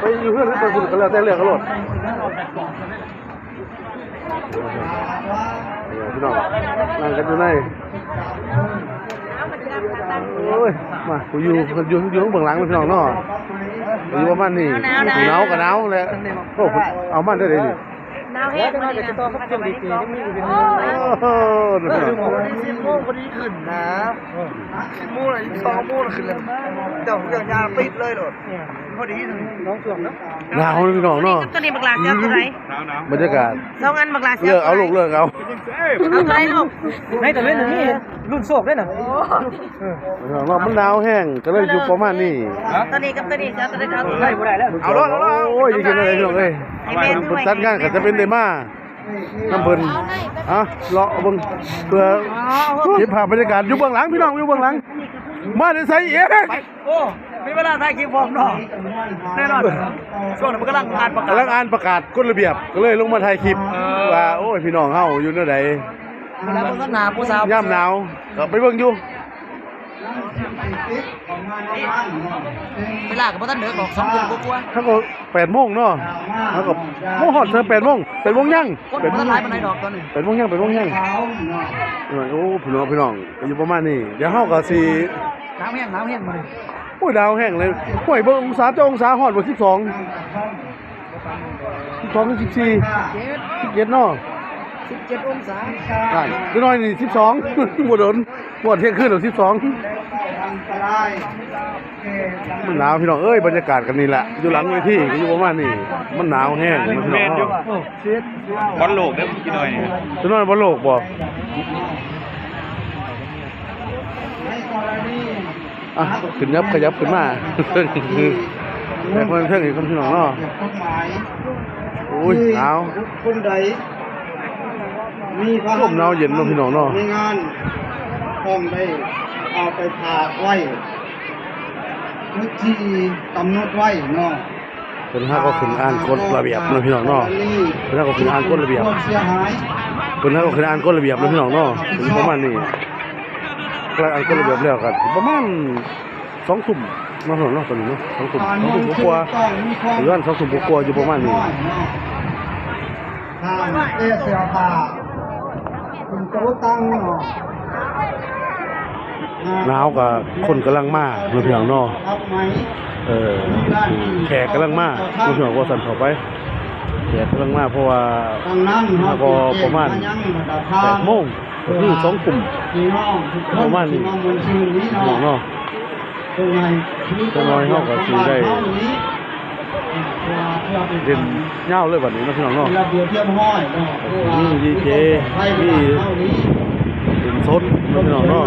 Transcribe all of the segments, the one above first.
ໄປຢູ່ເຮືອນ ໄປພຸ້ນກໍແລ້ວແຕ່ເລືອກເອົາໂລດ. ເອີ ພີ່ນ້ອງ ນັ່ງກັນຢູ່ໃນ ໂອ້ຍ ມາ ຜູ້ຢູ່ ຢູ່ ຢູ່ເບື້ອງຫຼັງ ພີ່ນ້ອງເນາະ ຢູ່ປະມານນີ້ ໜາວ ໜາວ ໜາວກໍໜາວແຫຼະ. ໂອ້ ເອົາມາໄດ້ເດນີ້ ໜາວແຮງ ໂອ້ໂຫ ສິບໂມງພໍດີຂຶ້ນນະ ສິບໂມງລະ ສິບສອງໂມງລະຂຶ້ນແລ້ວ ເຈົ້າເຄື່ອງຍາງຕິດເລີຍໂລດ ພໍດີ ໜາວເນາະ ພີ່ນ້ອງເນາະ. ຕົວນີ້ບັກຫຼາຊິເອົາຕົວໃດ? ບັນຍາກາດ ສອງອັນ ບັກຫຼາຊິເອົາ ເລືອກເອົາລູກ ເລືອກເອົາ ເອົາຕົວໃດລູກ? ໃນຕາເວັນນີ້ລຸ້ນໂຊກເດ້ນະ ເອີ ເນາະ ມັນໜາວແຮງ ກໍເລີຍຢູ່ປະມານນີ້. ຕົວນີ້ກັບຕົວນີ້ຊິເອົາຕົວໃດ? ເອົາໂລດ ເອົາໂລດ ໂອ້ຍ ຊິເຮັດຈັ່ງໃດພີ່ນ້ອງເອີຍ ເພິ່ນຈັດງານກໍຈະເປັນໄດ້ມານຳເພິ່ນ. ເອົາ ເລາະເບິ່ງເພື່ອເກັບພາບບັນຍາກາດ ຢູ່ເບື້ອງຫຼັງ ພີ່ນ້ອງ ຢູ່ເບື້ອງຫຼັງ ມາແຕ່ໃສເອ? ໂອ້ ມີເວລາຖ່າຍຄລິບພ້ອມເນາະ ແນ່ນອນ ຊ່ວງນັ້ນເພິ່ນກຳລັງອ່ານປະກາດ ກຳລັງອ່ານປະກາດກົດລະບຽບ ກໍເລີຍລົງມາຖ່າຍຄລິບ ເອີ ວ່າ ໂອ້ຍ ພີ່ນ້ອງເຮົາຢູ່ແນວໃດ ຜູ້ໃດບໍ່ທັນໜາວ ຜູ້ສາວ ຍາມໜາວກໍໄປເບິ່ງຢູ່. ເວລາກໍບໍ່ທັນເດິກດອກ ສອງໂມງກວ່າໆ ເຮົາກໍແປດໂມງເນາະ ເຮົາກໍບໍ່ຮອດເຖິງແປດໂມງ ແປດໂມງຍັງ ຄົນບໍ່ທັນຫຼາຍປານໃດດອກຕອນນີ້ ແປດໂມງຍັງ ແປດໂມງຍັງ. ໂອ້ ພີ່ນ້ອງ ພີ່ນ້ອງ ກໍຢູ່ປະມານນີ້ ດຽວເຮົາກໍຊິ ໜາວແຮງ ໜາວແຮງມື້ນີ້ ໂອ້ຍ ໜາວແຮງເລີຍ ໂອ້ຍ ເບິ່ງອົງສາ ເຈົ້າ ອົງສາຮອດບໍ່? ສິບສອງ ສິບສອງ ສິບສີ່ ສິບເຈັດເນາະ ສິບເຈັດອົງສາ ນັ້ນ ຈັກໜ້ອຍນີ້ສິບສອງ ບໍ່ດົນ ບໍ່ຮອດທ່ຽງຄືນດອກ ສິບສອງ. ມັນໜາວ ພີ່ນ້ອງເອີຍ ບັນຍາກາດກໍນີ້ແຫຼະ ຢູ່ຫຼັງເວທີກໍຢູ່ປະມານນີ້ ມັນໜາວແຮງ ພີ່ນ້ອງເນາະ. ບອນໂລກເດີ ຈັກໜ້ອຍນີ້ ຈັກໜ້ອຍບອນໂລກບໍ່? ອ່ະ ຂຶ້ນ ຍັບ ຂະຫຍັບຂຶ້ນມາ ແຕ່ຄົນເທິງອີກ ພີ່ນ້ອງເນາະ. ໂອ້ຍ ໜາວ ຄົນໃດມີພະ ລົມໜາວເຢັນເນາະ ພີ່ນ້ອງເນາະ ໃນງານ ຕ້ອງໄດ້ເອົາໄປຝາກໄວ້ຈຸດທີ່ກຳນົດໄວ້ເນາະ. ເພິ່ນຫາກໍຂຶ້ນອ່ານກົດລະບຽບເນາະ ພີ່ນ້ອງເນາະ ເພິ່ນຫາກໍຂຶ້ນອ່ານກົດລະບຽບ ເພິ່ນຫາກໍຂຶ້ນອ່ານກົດລະບຽບເນາະ ພີ່ນ້ອງເນາະ ປະມານນີ້ ກຳລັງອ່ານກົດລະບຽບແລ້ວກໍປະມານສອງທຸ່ມເນາະ ພີ່ນ້ອງເນາະ ຕອນນີ້ເນາະ ສອງທຸ່ມ ສອງທຸ່ມກວ່າ ປະມານສອງທຸ່ມກວ່າໆ ຢູ່ປະມານນີ້ ໜາວກໍຄົນກຳລັງມາເນາະ ພີ່ນ້ອງເນາະ ເອີ ແຂກກຳລັງມາເນາະ ພີ່ນ້ອງ ວ່າຊັ້ນເຂົ້າໄປ ແຂກກຳລັງມາ ເພາະວ່າກໍປະມານແປດໂມງ ກໍຄືສອງທຸ່ມປະມານນີ້ ພີ່ນ້ອງເນາະ. ຈັກໜ້ອຍເຮົາກໍຊິໄດ້ ເຫຼັ້ນຍາວເລີຍບັດນີ້ເນາະ ພີ່ນ້ອງເນາະ. ມີດີເຈ ມີເຫຼັ້ນສົດເນາະ ພີ່ນ້ອງເນາະ.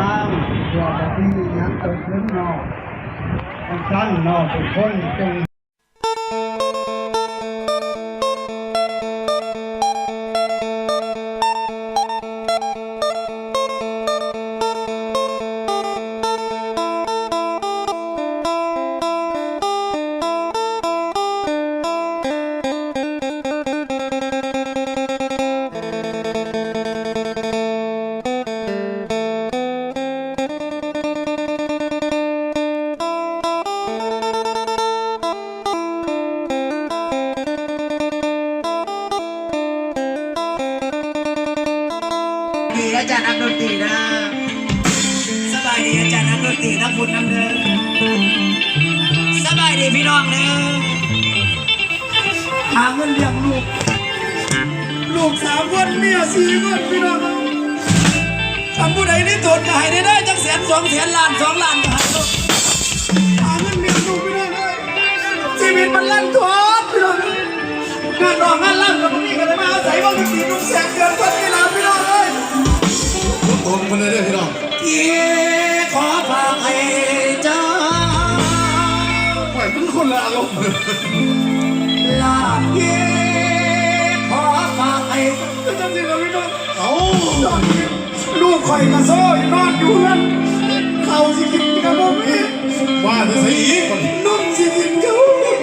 ດີ ອາຈານນັກດົນຕີເດີ. ສະບາຍດີອາຈານນັກດົນຕີທັງພຸ້ນນຳເດີ. ສະບາຍດີພີ່ນ້ອງເດີ. ຫາເງິນລ້ຽງລູກ ລູກສາມຄົນ ເມຍສີ່ຄົນ ພີ່ນ້ອງ. ຄັນຜູ້ໃດມີຕົນກໍໃຫ້ໄດ້ເດີ ຈັກແສນສອງແສນ ລ້ານສອງລ້ານກໍໃຫ້ໂລດ. ຫາເງິນລ້ຽງລູກ ພີ່ນ້ອງເອີຍ. ຊີວິດມັນລັນທອນ ພີ່ນ້ອງເອີຍ. ງານຮ້ອງງານລຳກໍບໍ່ມີ ກໍໄດ້ມາອາໄສວົງດົນຕີ ລຸງແສງເດືອນເພິ່ນນີ້ລະ ພີ່ນ້ອງເອີຍ. ຕົນເພິ່ນເດີ ພີ່ນ້ອງ. ເອີ ຂໍຝາກໃຫ້ເຈົ້າ. ໂອ້ຍ ມັນຄົນລະອາລົມ. ລາບເອີ ຂໍຝາກໃຫ້ ເປັນຈັ່ງຊີ້ລະພີ່ນ້ອງ. ເອົ້າ ນອນກິນ ລູກຂ້ອຍກະໂຊຢູ່ ນອນຢູ່ເຮືອນ. ເຂົ້າຊິກິນກະບໍ່ມີ. ວ່າແຕ່ໃສອີກບັດນີ້? ນົມຊິກິນກະບໍ່ມີ.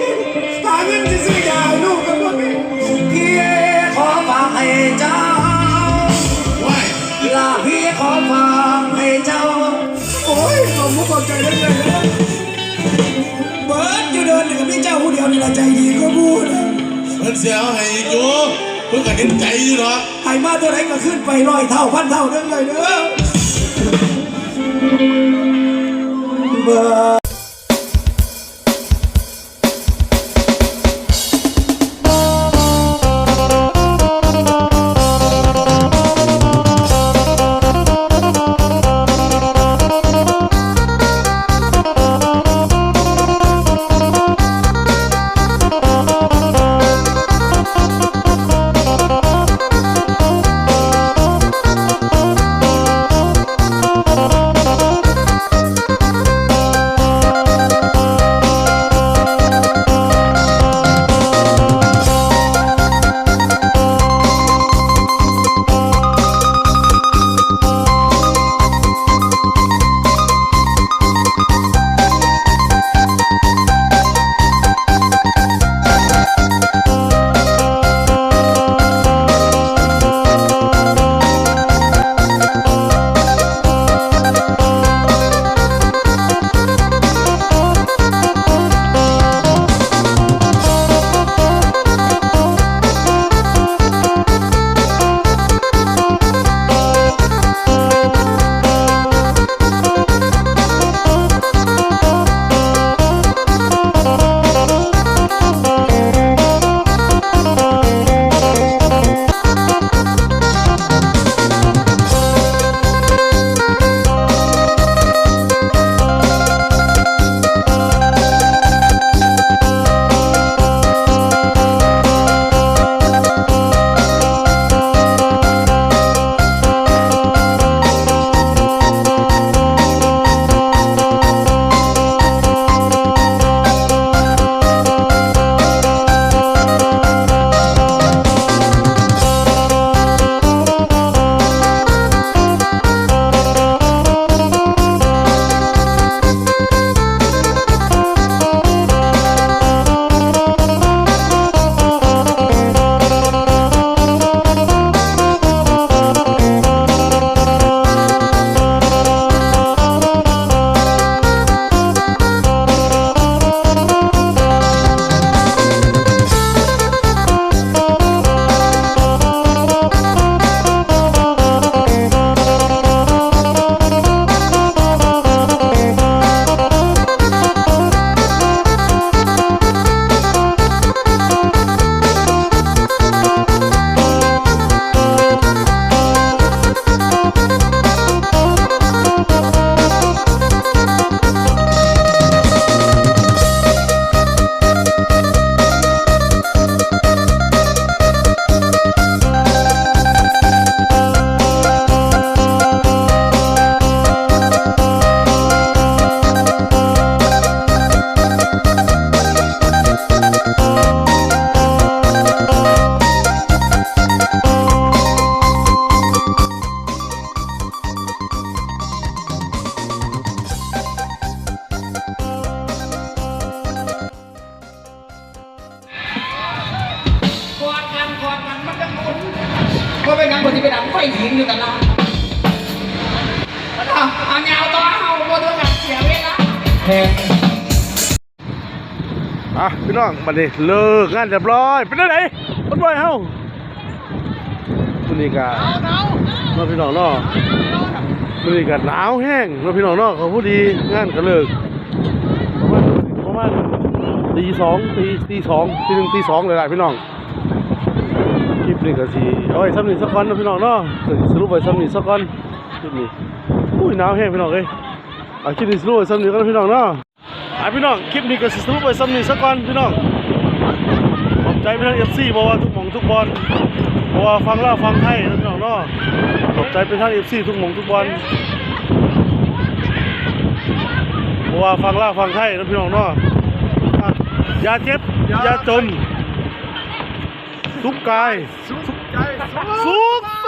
ຫາເງິນຊິຊື້ຢາໃຫ້ລູກກະບໍ່ມີ. ເອີ ຂໍຝາກໃຫ້ເຈົ້າ. ວ້າຍ ລາພີ່ຂໍຝາກໃຫ້ເຈົ້າ. ໂອ້ຍ ຂອບມຸກຂອບໃຈເດີ ເອີຍ. ເບິດຢູ່ເດີນນີ້ກະມີເຈົ້າຜູ້ດຽວນີ້ລະໃຈດີກວ່າໝູ່. ເພິ່ນຊິເອົາໃຫ້ຢູ່ ເພິ່ນກະເຫັນໃຈຢູ່ດອກ. ໃຫ້ມາເທົ່າໃດກະຄືນໄປຮ້ອຍເທົ່າພັນເທົ່າເດີ ເອີຍເດີ. ຍັງບໍ່ໄດ້ໄປດັງໄຟຫີນຢູ່ຕະຫຼາດ. ເອົາ ເອົາຍາວຕໍ່ ເຮົາບໍ່ຕ້ອງການເສຍເວລາ. ອ່ະ ພີ່ນ້ອງ ບັດນີ້ເລີກງານຮຽບຮ້ອຍ ເປັນຈັ່ງໃດ ຄົນບ່ອຍເຮົາ? ມື້ນີ້ກະ ເນາະ ພີ່ນ້ອງເນາະ ມື້ນີ້ກະໜາວແຮງເນາະ ພີ່ນ້ອງເນາະ ກະພໍດີງານກະເລີກ ປະມານ ປະມານຕີສອງ ຕີ ຕີສອງ ຕີໜຶ່ງ ຕີສອງ ແລ້ວລະ ພີ່ນ້ອງ. ຄລິບນີ້ກະຊິເອົາໄວ້ຊ່ຳນີ້ສາກ່ອນເນາະ ພີ່ນ້ອງເນາະ ກະຊິສະຫຼຸບໄວ້ຊ່ຳນີ້ສາກ່ອນ ຄລິບນີ້. ໂອ້ຍ ໜາວແຮງ ພີ່ນ້ອງເອີຍ. ອ່ະ ຄລິບນີ້ສະຫຼຸບໄວ້ຊ່ຳນີ້ກ່ອນ ພີ່ນ້ອງເນາະ. ອ່ະ ພີ່ນ້ອງ ຄລິບນີ້ກະຊິສະຫຼຸບໄວ້ຊ່ຳນີ້ສາກ່ອນ ພີ່ນ້ອງ. ຂອບໃຈໄປທາງເອັຟຊີ ບໍ່ວ່າທຸກໝ່ອງທຸກບ່ອນ ບໍ່ວ່າຝັ່ງລາວຝັ່ງໄທເນາະ ພີ່ນ້ອງເນາະ. ຂອບໃຈໄປທາງເອັຟຊີທຸກໝ່ອງທຸກບ່ອນ ບໍ່ວ່າຝັ່ງລາວຝັ່ງໄທເນາະ ພີ່ນ້ອງເນາະ. ອ່ະ ຢ່າເຈັບ ຢ່າຈົນ ສຸກກາຍ ສຸກໃຈ ສຸກ